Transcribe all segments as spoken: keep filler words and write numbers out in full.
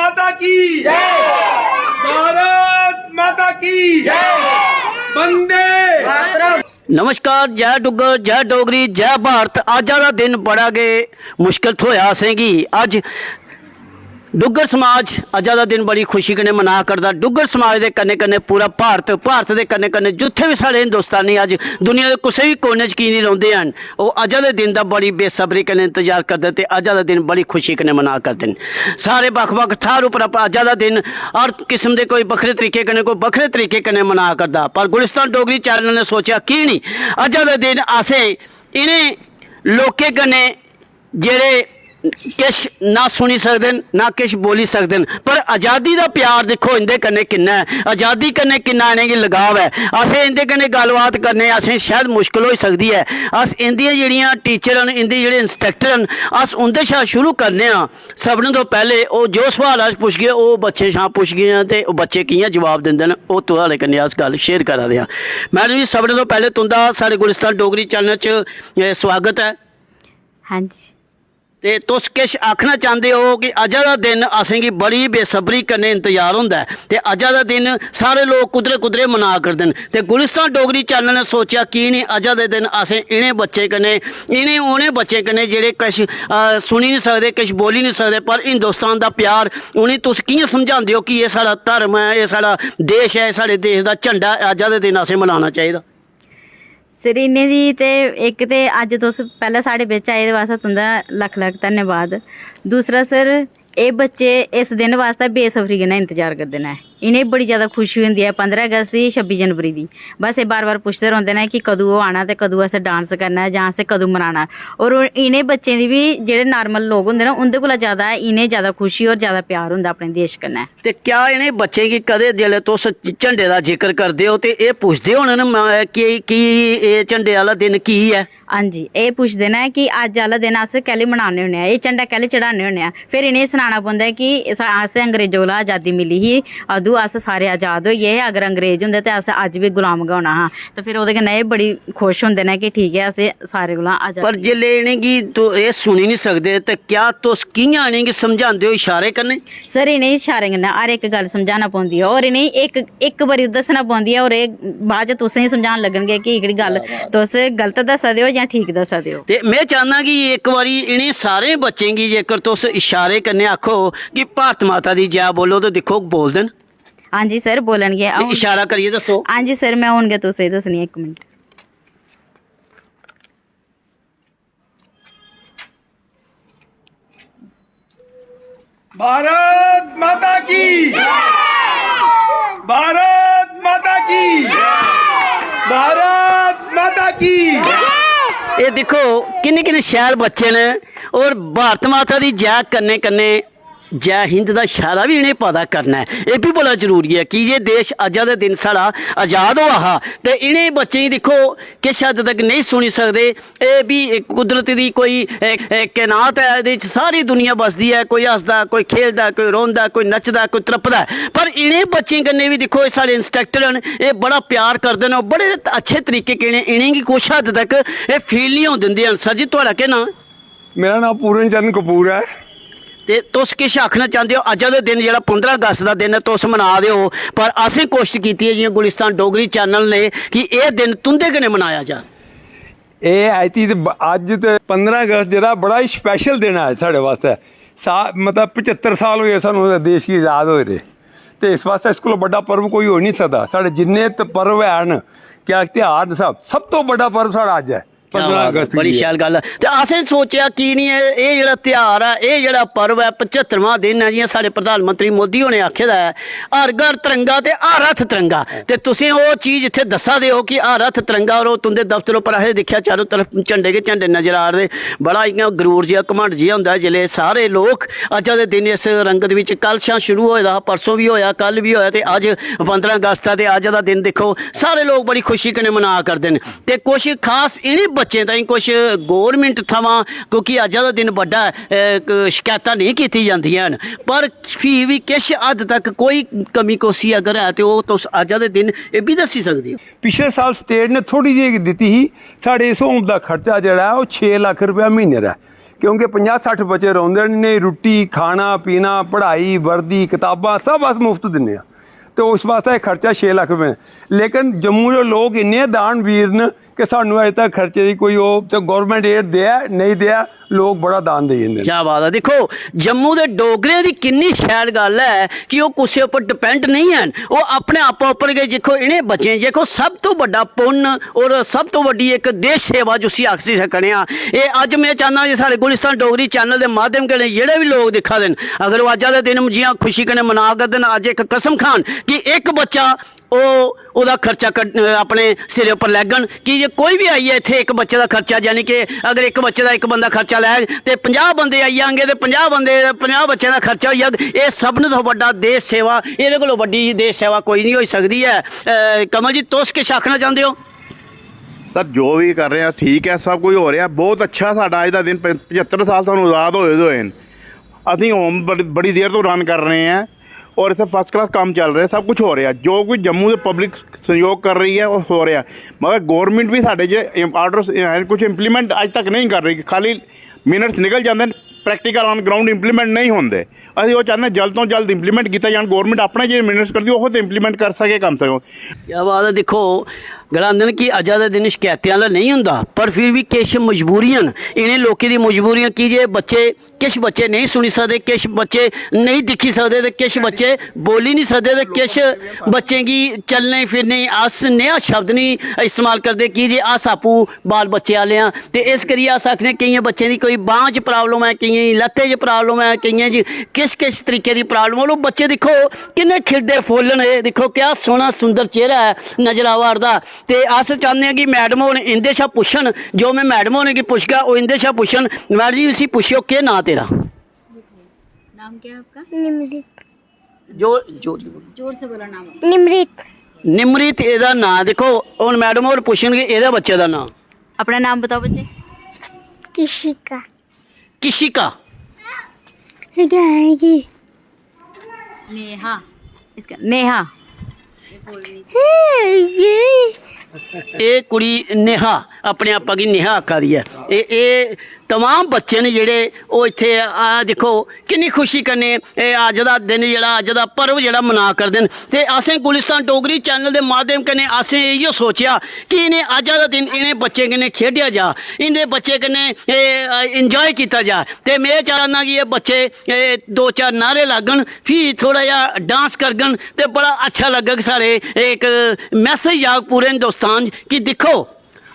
माता की जय। भारत माता की जय। वंदे मातरम। नमस्कार, जय डुग्गर, जय डोगरी, जय भारत। अज्जा दा दिन बड़ा गै मुश्कल थ्होया असेंगी। अज्ज डुग्गर समाज अज्जा दा दिन बड़ी खुशी कन्नै मना करदा। डुग्गर समाज दे कन्नै कन्नै पूरा भारत, भारत दे कन्नै कन्नै जित्थै बी साढ़े हिंदुस्तानी अज्ज दुनिया दे कुसै बी कोने च की निं रौंह्दे हैन, ओह् अज्जा दे दिन दा बड़ी बेसब्री कन्नै इंतजार करदे ते अज्जा दा दिन बड़ी खुशी कन्नै मना करदे न। सारे बक्ख-बक्ख थाह्र उप्पर अप-, अज्जा दा दिन हर किस्म दे कोई बक्खरे तरीके कन्नै, कोई बक्खरे तरीके कन्नै मना करदा, पर गुलिस्तान डोगरी चैनल ने सोचेआ की निं अज्जा दे दिन असें इ'नें लोकें कन्नै जेह्ड़े किश ना सुनी सकदे न, ना किश बोली सकदे न, पर अजादी दा प्यार दिक्खो इं'दे कन्नै किन्ना ऐ, अजादी कन्नै किन्ना इ'नेंगी लगाव ऐ। असें इं'दे कन्नै गल्लबात करने असें शायद मुश्कल होई सकदी ऐ। अस इं'दियां जेह्ड़ियां टीचर न, इं'दे जेह्ड़े इंस्ट्रक्टर न, अस उं'दे शा शुरू करने आं। सभनें तो पैह्ले ओह् जो सोआल अस पुच्छगे, ओह् बच्चें शा पुच्छगे आं ते ओह् बच्चे कि'यां जवाब दिंदे न, ओह् थुआढ़े कन्नै अस गल्ल शेयर करा दे आं। मैडम जी, सभनें तो पैह्ले तुं'दा साढ़े गुलिस्तान डोगरी चैनल च, ए, स्वागत ऐ। हां जी। ते तुस किश आखना चांह्दे ओ कि अज्जा दा दिन असेंगी बड़ी बेसब्री कन्नै इंतजार होंदा ऐ ते अज्जा दा दिन सारे लोक कुदरे कुदरे मना करदे न ते गुलिस्तान डोगरी चैनल ने सोचेआ की निं अज्जा दे दिन असें इ'नें बच्चें कन्नै, इ'नें उ'नें बच्चें कन्नै जेह्ड़े किश, अ, सुनी निं सकदे, किश बोली निं सकदे, पर हिंदुस्तान दा प्यार उ'नें तुस कि'यां समझांदे ओ कि एह् साढ़ा धर्म ऐ, एह् साढ़ा देश ऐ, एह् साढ़े देश दा झंडा ऐ, अज्जा दे दिन असें मनाना चाहिदा? सर, इ'नें दी ते इक ते अज्ज तुस पैह्लें साढ़े बिच आए दे बास्तै तुं'दा लक्ख लक्ख धन्यवाद। दूसरा सर, एह् बच्चे इस दिन बास्तै बेसब्री कन्नै इंतजार करदे न। इ'नें बड़ी जैदा खुशी होंदी ऐ पंदरां अगस्त दी, छब्बी जनवरी दी। बस एह् बार-बार पुछदे रौंह्दे न कि कदूं ओह् आना ते कदूं असें डांस करना ऐ जां असें कदूं मनाना। और इ'नें बच्चें दी बी, जेह्ड़े नार्मल लोक होंदे न, उं'दे कोला जैदा इ'नें जैदा खुशी और जैदा प्यार होंदा अपने देश कन्नै। ते क्या इ'नें बच्चें गी कदें जिसलै तुस झंडे दा जिक्र करदे ओ ते एह् पुछदे होने न, म-, कि, कि एह् झंडे आह्ला दिन की ऐ? हां जी, एह् पुछदे न कि अज्ज आह्ला दिन अस कैह्ली मनाने होन्ने आं, एह् झंडा कैह्ली चढ़ाने होन्ने आं। फिर इ'नेंगी सनाना पौंदा ऐ कि स-, असें अंग्रेजों कोला अजादी मिली ही, अदूं अस सारे अजाद होई गे हे। अगर अंग्रेज होंदे ते अस अज्ज बी गुलाम गै होना हा। ते फिर ओह्दे कन्नै एह् बड़ी खुश होंदे न कि ठीक ऐ, असें सारे कोला अजादी पर मिली। जिसलै इ'नेंगी तु-, एह् सुनी निं सकदे ते क्या तुस कि'यां इ'नेंगी समझांदे ओ इशारे कन्नै? सर, इ'नेंगी इशारें कन्नै हर इक गल्ल समझाना पौंदी ऐ और इ'नेंगी इक, इक बारी दस्सना पौंदी ऐ और एह् बाद च तुसेंगी समझान लगनगे कि एह्कड़ी गल्ल तुस गलत दस्सा दे ओ जां ठीक दस्सा दे ओ। ते में चाह्न्नां कि इक बारी इ'नें सारें बच्चें गी जेकर तुस इशारे कन्नै आखो कि भारत माता दी जै बोलो ते दिक्खो बोलदे न। हां जी सर, बोलन गे। ते अ'ऊं इशारा करियै दस्सो। हां जी सर, में हून गै तुसेंगी दस्सनी आं, इक मिंट। भारत माता की, भारत माता की, भारत माता की। एह् दिक्खो, किन्ने किन्ने शैल बच्चे न। और भारत माता दी जय कन्नै कन्नै जय हिंद दा इशारा बी इ'नें पता करना ऐ। एह् बी बड़ा जरूरी ऐ कि जे देश अज्जा दे दिन साढ़ा आजाद होआ हा ते इ'नें बच्चें गी दिक्खो, किश हद तक नेईं सुनी सकदे। एह् बी इक कुदरत दी कोई, ए, ए, कायनात ऐ, एह्दे च सारी दुनिया बसदी ऐ। कोई हसदा, कोई खेलदा, कोई रोंदा, कोई नचदा, कोई त्रपदा ऐ। पर इ'नें बच्चें कन्नै बी दिक्खो, एह् साढ़े इंस्ट्रक्टर न, एह् बड़ा प्यार करदे न, ओह् बड़े अच्छे तरीके कन्नै इ'नेंगी कुछ हद तक एह् फील निं होन दिंदे हैन। सर जी, थुआढ़ा केह् नांऽ? मेरा नांऽ पूरन चरण कपूर ऐ। ते तुस किश आखना चांह्दे ओ, अज्जा दे दिन जेह्ड़ा पंदरां अगस्त दा दिन ऐ, तुस मना दे ओ, पर असें कोशश कीती ऐ, जि'यां गुलिस्तान डोगरी चैनल ने, कि एह् दिन तुं'दे कन्नै मनाया जा? एह् ऐती ते ब-, अज्ज ते पंदरां अगस्त जेह्ड़ा बड़ा ही स्पैशल दिन ऐ साढ़े बास्तै। सा-, मतलब पचत्तर साल होई गे सानूं देश गी अजाद होए दे। ते इस बास्तै इस कोला बड्डा पर्व कोई होई निं सकदा। साढ़े जिन्ने ते पर्व हैन, क्या त्यहार न, सब, सब तो बड्डा पर्व साढ़ा अज्ज ऐ। क्या पंदरां बात ऐ, अगस्त बड़ी गी ऐ। शैल गल्ल ऐ। ते असें सोचेआ की निं एह्, एह् जेह्ड़ा त्यहार ऐ, एह् जेह्ड़ा पर्व ऐ, पचत्तरवां दिन ऐ, जि'यां साढ़े प्रधानमंत्री मोदी होरें आखे दा ऐ, "हर घर तिरंगा ते हर हत्थ तिरंगा।" ते तुसें ओह् चीज इत्थै दस्सा दे ओ कि हर हत्थ तिरंगा, और ओह् तुं'दे दफ्तर उप्पर असें दिक्खेआ चारों तरफ झंडे गै झंडे नजर आ रदे। बड़ा इ'यां गरूर जेहा, घमंड जेहा होंदा ऐ जिसलै सारे लोक अज्जा दे दिन इस रंगत बिच, कल शा शुरू होए दा हा, परसों बी होआ, कल बी होआ ते अज्ज पंदरां अगस्त ऐ ते अज्ज दा दिन दिक्खो, सारे लोक बड़ी खुशी कन्नै मना करदे न। ते कुछ खास इ'नें बच्चें ताईं कुछ गौरमैंट थमां, क्योंकि अज्जा दा दिन बड्डा ऐ, अ, क-, शकैतां नेईं कीती जंदियां हैन, पर फ्ही बी किश हद्द तक कोई कमी कोसी अगर है ते ओह् तुस अज्जा दे दिन एह् बी दस्सी सकदे ओ। पिछले साल स्टेट ने थोह्ड़ी जेही दित्ती ही, साढ़े इस होम दा खर्चा जेह्ड़ा ऐ ओह् छे लक्ख रपेआ म्हीने दा ऐ। क्योंकि पंजाह् सट्ठ बच्चे रौंह्दे न, इ'नेंगी रुट्टी, खाना पीना, पढ़ाई, वर्दी, कताबां सब अस मुफ्त दिन्ने आं। ते उस बास्तै एह् खर्चा छे लक्ख रपेऽ। लेकिन जम्मू दे लोक इन्ने दानवीर न कि सानूं अजें तक खर्चे दी कोई ओह्, ते गौरमैंट एह् देऐ नेईं देऐ, लोक बड़ा दान देई जंदे न। क्या बात ऐ। दिक्खो, जम्मू दे डोगरें दी किन्नी शैल गल्ल ऐ कि ओह् कुसै उप्पर डिपैंड नेईं हैन, ओह् अपने आपा उप्पर गै। दिक्खो, इ'नें बच्चें गी दिक्खो, सब तो बड्डा पुन्न और सब तो बड्डी इक देश सेवा जिसी आखी सकने आं। एह् अज्ज में चाह्न्नां जे साढ़े गुलिस्तान डोगरी चैनल दे माध्यम कन्नै जेह्ड़े बी लोक दिक्खा दे न, अगर ओह् अज्जा दे दिन जि'यां खुशी कन्नै मना करदे न, अज्ज इक कसम खान कि इक बच्चा ओह् ओह्दा खर्चा कड्ढ-, अपने सिरै उप्पर लैङन। की जे कोई बी आइयै इत्थै इक बच्चे दा खर्चा, यानी कि अगर इक बच्चे दा इक बंदा खर्चा लैग ते पंजाह् बंदे आई जाङन ते पंजाह् बंदे, पंजाह् बच्चें दा खर्चा होई जाग। एह् सभनें थमां बड्डा देश सेवा, एह्दे कोला बड्डी देश सेवा कोई निं होई सकदी ऐ। अ, कमल जी, तुस किश आखना चांह्दे ओ? सर, जो भी कर रहे हैं ठीक है, सब कुछ हो रहा है, बहुत अच्छा। साढ़ा अज्ज दा दिन पचहत्तर साल सानूं आजाद होए दे होए न। ਅਸੀਂ ਹੋਮ ਬੜੀ ਬੜੀ ਦੇਰ ਤੋਂ ਰਨ ਕਰ ਰਹੇ ਹਾਂ ਔਰ ਇੱਥੇ ਫਸਟ ਕਲਾਸ ਕੰਮ ਚੱਲ ਰਿਹਾ, ਸਭ ਕੁਝ ਹੋ ਰਿਹਾ। ਜੋ ਕੁਝ ਜੰਮੂ ਦੇ ਪਬਲਿਕ ਸਹਿਯੋਗ ਕਰ ਰਹੀ ਹੈ, ਉਹ ਹੋ ਰਿਹਾ। ਮਗਰ ਗੌਰਮੈਂਟ ਵੀ ਸਾਡੇ ਜਿਹੜੇ ਆਰਡਰਸ ਹੈ, ਕੁਝ ਇੰਪਲੀਮੈਂਟ ਅੱਜ ਤੱਕ ਨਹੀਂ ਕਰ ਰਹੀ। ਖਾਲੀ ਮਿੰਟਸ ਨਿਕਲ ਜਾਂਦੇ ਨੇ, ਪ੍ਰੈਕਟੀਕਲ ਔਨ ਗਰਾਊਂਡ ਇੰਪਲੀਮੈਂਟ ਨਹੀਂ ਹੁੰਦੇ। ਅਸੀਂ ਉਹ ਚਾਹੁੰਦੇ ਹਾਂ ਜਲਦ ਤੋਂ ਜਲਦ ਇੰਪਲੀਮੈਂਟ ਕੀਤਾ ਜਾਣ। ਗੌਰਮੈਂਟ ਆਪਣੇ ਜਿਹੜੇ ਮਿੰਟਸ ਕਰਦੀ, ਉਹ ਤੇ ਇੰਪਲੀਮੈਂਟ ਕਰ ਸਕੇ ਕਮ ਸੇ ਕਮ। क्या बात है। दिक्खो, गलांदे न कि अज्जा दा दिन शकैतें आह्ला नेईं होंदा, पर फिर बी किश मजबूरियां न। इ'नें लोकें दी मजबूरियां, की जे बच्चे, किश बच्चे नेईं सुनी सकदे, किश बच्चे नेईं दिक्खी सकदे ते किश बच्चे बोली निं सकदे ते किश बच्चें गी चलने फिरने गी अस नेहा शब्द निं इस्तेमाल करदे, की जे अस आपूं बाल बच्चे आह्ले आं। ते इस करियै अस आखने, केइयें बच्चें दी कोई बांह् च प्राब्लम ऐ, केइयें गी लत्ते च प्राब्लम ऐ, केइयें च किश किश तरीके दी प्राब्लम ऐ। ओह् बच्चे दिक्खो, किन्ने खिलदे फुल्ल न। एह् दिक्खो, क्या सोह्ना सुंदर चेहरा ऐ नजर आवा 'रदा। ते अस चाह्न्ने आं कि मैडम होर इं'दे शा पुच्छन, जो में मैडम होरें गी पुच्छगा, ओह् इं'दे शा पुच्छन। मैडम जी, इसी पुच्छेओ, केह् नांऽ तेरा? नाम क्या है आपका? निमृत। जोर जोर जोर से बोलो नाम। निमृत। निमृत एह्दा नांऽ। दिक्खो, हून मैडम होर पुच्छन कि एह्दे बच्चे दा नांऽ। अपना नाम बताओ बच्चे। किशिका। किशिका। क्या है ये? नेहा। इसका नेहा। है ये। एह् कुड़ी नेहा, अपने आपा गी नेहा आखा दी ऐ। एह् एह् तमाम बच्चे न जेह्ड़े, ओह् इत्थै, आ दिक्खो, किन्नी खुशी कन्नै एह् अज्ज दा दिन जेह्ड़ा, अज्ज दा पर्व जेह्ड़ा मना करदे न। ते असें गुलिस्तान डोगरी चैनल दे माध्यम कन्नै असें इ'यो सोचेआ कि इ'नें अज्जा दा दिन इ'नें बच्चें कन्नै खेढेआ जा, इं'दे बच्चें कन्नै एह् इंजाय कीता जा। ते में चाह्न्नां कि एह् बच्चे एह् दो चार नारे लाङन, फ्ही थोह्ड़ा जेहा डांस करङन ते बड़ा अच्छा लग्गग। साढ़े इक मैसेज जाग पूरे हिंदुस्तान च कि दिक्खो,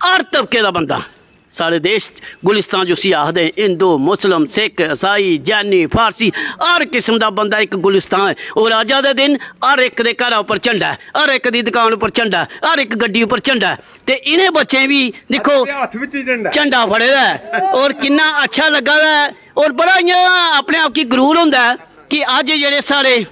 हर तबके दा बंदा साढ़े देश च, गुलिस्तान जिसी आखदे न, हिंदू, मुस्लिम, सिख, ईसाई, जैनी, फारसी, हर किस्म दा बंदा इक गुलिस्तान ऐ। और अज्जा दे दिन हर इक दे घरा उप्पर झंडा ऐ, हर इक दी दकान उप्पर झंडा ऐ, हर इक गड्डी उप्पर झंडा ऐ। ते इ'नें बच्चें बी दिक्खो, हत्थ बिच झंडा। झंडा फड़े दा ऐ और किन्ना अच्छा लग्गा दा ऐ और बड़ा इ'यां अपने आप गी गरूर होंदा ऐ कि अज्ज जेह्ड़े साढ़े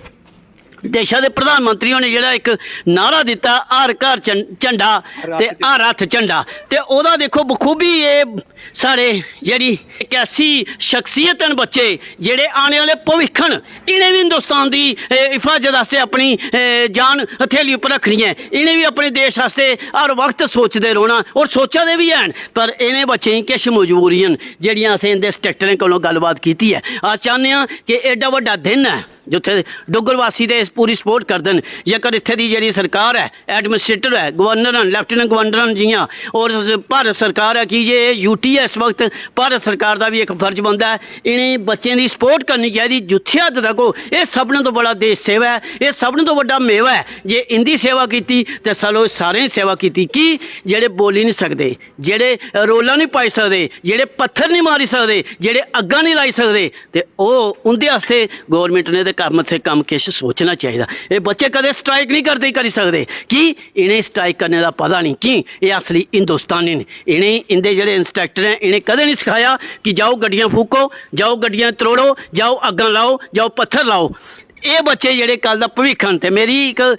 देशा दे प्रधानमंत्री होरें जेह्ड़ा इक नारा दित्ता, हर घर झं- झंडा ते हर हत्थ झंडा, ते ओह्दा दिक्खो बखूबी एह् साढ़े जेह्ड़ी इक ऐसी शख्सियत न बच्चे जेह्ड़े आने आह्ले भविक्ख न, इ'नें बी हिंदुस्तान दी एह् हिफाजत आस्तै अपनी एह् जान हथेली उप्पर रक्खनी ऐ। इ'नें बी अपने देश आस्तै हर वक्त सोचदे रौह्ना और सोचा दे बी हैन, पर इ'नें बच्चें गी किश मजबूरियां न जेह्ड़ियां असें इं'दे स्ट्रक्टरें कोलों गल्लबात कीती ऐ। अस चाह्न्ने आं कि एड्डा बड्डा दिन ऐ जित्थै डुग्गरवासी ते इस पूरी सपोर्ट करदे न। जेकर इत्थै दी जेह्ड़ी सरकार ऐ, एडमिनिस्ट्रेटर ऐ, गवर्नर न, लेफ्टिनेंट गवर्नर न जि'यां, और भारत सरकार ऐ, की जे एह् यूटी ऐ इस वक्त, भारत सरकार दा बी इक फर्ज बनदा ऐ इ'नें बच्चें दी सपोर्ट करनी चाहिदी जित्थै हद तक हो। एह् सभनें तो बड़ा देश सेवा ऐ, एह् सभनें तो बड्डा मेवा ऐ जे इं'दी सेवा कीती ते चलो सारें दी सेवा कीती। की जेह्ड़े बोली निं सकदे, जेह्ड़े रोला निं पाई सकदे, जेह्ड़े पत्थर निं मारी सकदे, जेह्ड़े अग्गां निं लाई सकदे, ते ओह् उं'दे आस्तै गौरमेंट ने ते कम से कम किश सोचना चाहिदा। एह् बच्चे कदें स्ट्राइक निं करदे करी सकदे, की इ'नें स्ट्राइक करने दा पता निं, की एह् असली हिंदुस्तानी न। इ'नें इं'दे जेह्ड़े इंस्ट्रक्टर ऐ इ'नें कदें निं सखाया कि जाओ गड्डियां फूको, जाओ गड्डियां त्रोड़ो, जाओ अग्गां लाओ, जाओ पत्थर लाओ। एह् बच्चे जेह्ड़े कल दा भविक्ख न, ते मेरी इक, अ,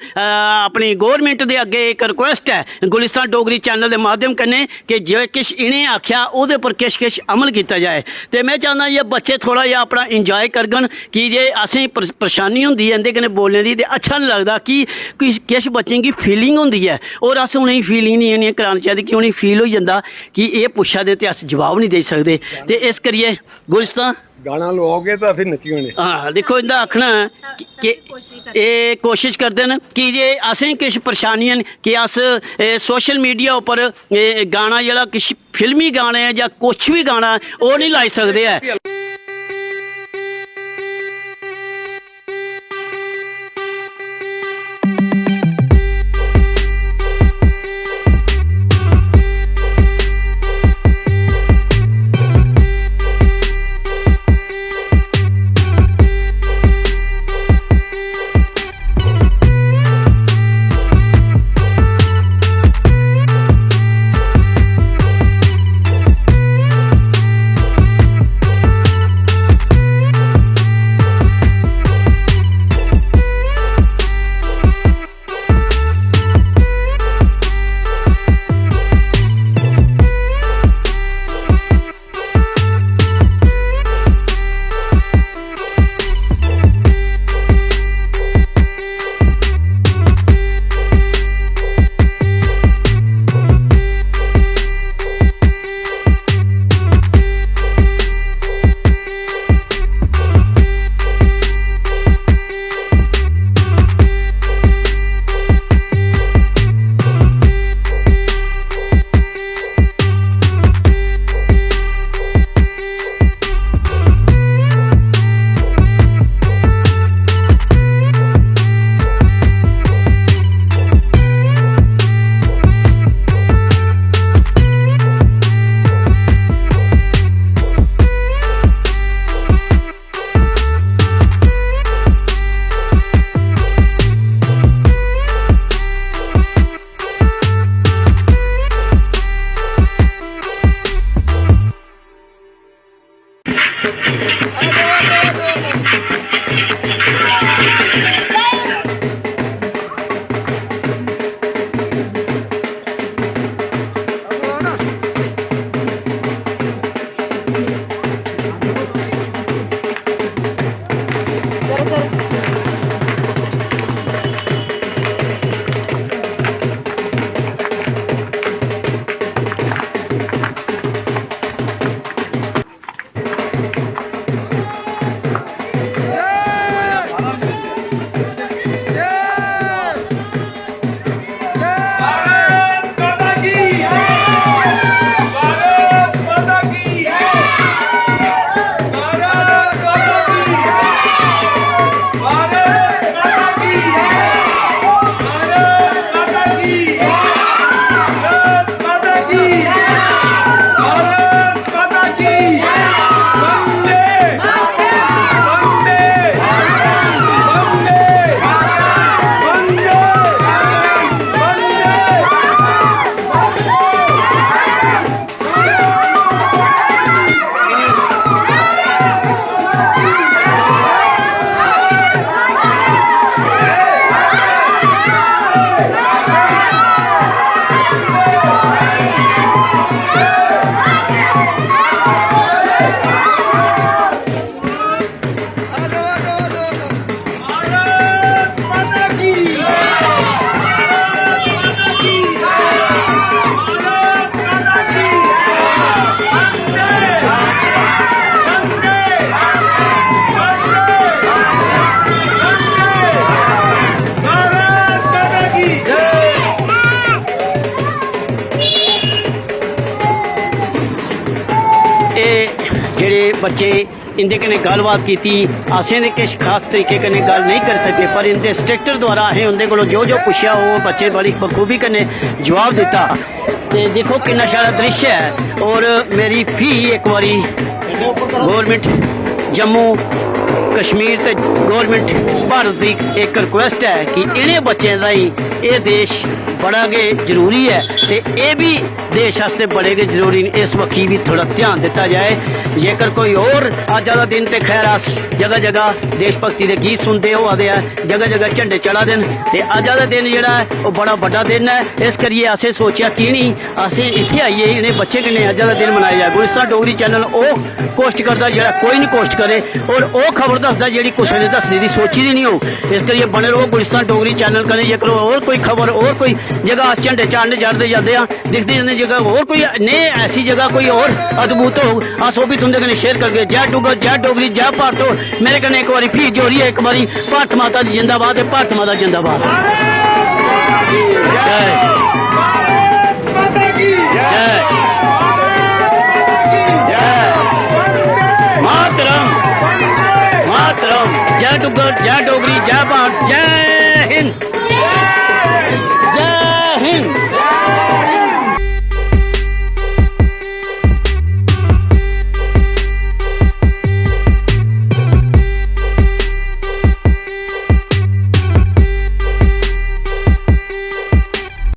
अपनी गौरमेंट दे अग्गें इक रिक्वेस्ट ऐ गुलिस्तान डोगरी चैनल दे माध्यम कन्नै कि जे किश इ'नें आखेआ, ओह्दे पर किश किश अमल कीता जाए। ते में चाह्न्नां जे बच्चे थोह्ड़ा जेहा अपना इंजाय करङन, की जे असेंगी पर-, परेशानी होंदी ऐ इं'दे कन्नै बोलने दी, ते अच्छा निं लगदा कि किश, किश बच्चें गी फीलिंग होंदी ऐ, और अस उ'नेंगी फीलिंग निं इन्नियां करानी चाहिदी कि उ'नेंगी फील होई जंदा कि एह् पुच्छा दे ते अस जवाब निं देई सकदे। ते इस करियै गुलिस्तान गाना लोआओगे तां फिर नच्ची होने। हां, दिक्खो, इं'दा आखना ऐ कि, कि कोशिश करदे न। एह् कोशिश करदे न कि जे असें किश परेशानियां न कि अस, एह्, सोशल मीडिया उप्पर एह् गाना, जेह्ड़ा किश फिल्मी गाने ऐ जां कुछ बी गाना ऐ, ओह् निं लाई सकदे ऐ। भारत माता की जय। भारत माता की जय। भारत माता की जय। भारत माता की जय। भारत माता की जय। भारत माता की जय। भारत माता की। वंदे, वंदे, वंदे, वंदे, वंदे। एह् जेह्ड़े बच्चे इं'दे कन्नै गल्लबात कीती, असें ते किश खास तरीके कन्नै गल्ल नेईं करी सके, पर इं'दे इंस्ट्रक्टर द्वारा असें उं'दे कोलों जो जो पुच्छेआ, ओह् बच्चें बड़ी बखूबी कन्नै जवाब दित्ता। ते दिक्खो किन्ना शैल दृश्य ऐ। और मेरी फ्ही इक बारी गौरमेंट जम्मू कश्मीर ते गौरमेंट भारत दी इक रिक्वेस्ट ऐ कि इ'नें बच्चें ताईं एह् देश बड़ा गै जरूरी ऐ ते एह् बी देश आस्तै बड़े गै जरूरी न। इस बक्खी बी थोह्ड़ा ध्यान दित्ता जाए। जेकर कोई होर अज्जा दा दिन, ते खैर, अस जगह जगह देश भक्ति दे गीत सुनदे होआ दे ऐ, जगह जगह झंडे चढ़ा दे न ते अज्जा दा दिन जेह्ड़ा ऐ, ओह् बड़ा बड्डा दिन ऐ। इस करियै असें सोचेआ, की निं असें इत्थै आइयै इ'नें बच्चें कन्नै अज्जा दा दिन मनाया जाए। गुलिस्तान डोगरी चैनल ओह् कोशट करदा जेह्ड़ा कोई निं कोशट करे, और ओह् खबर दसदा जेह्ड़ी कुसै ने दस्सने दी सोची दी निं होग। इस करियै बने र'वो गुलिस्तान डोगरी चैनल कन्नै। जेकर होर कोई खबर, होर कोई जगह अस झंडे चाढ़ने चढ़दे जंदे आं, दिखदे जंदे, जेकर होर कोई नेह्, ऐसी जगह कोई होर अद्भुत होग, अस ओह् बी तुं'दे कन्नै शेयर करगे। जय डुग्गर, जय डोगरी, जय भारत। और मेरे कन्नै इक बारी फ्ही जोरियै इक बारी भारत माता दी जिंदाबाद ते भारत माता जिंदाबाद। जय। जय। जय। मातरम। मातरम। जय डुग्गर, जय डोगरी, जय भारत, जय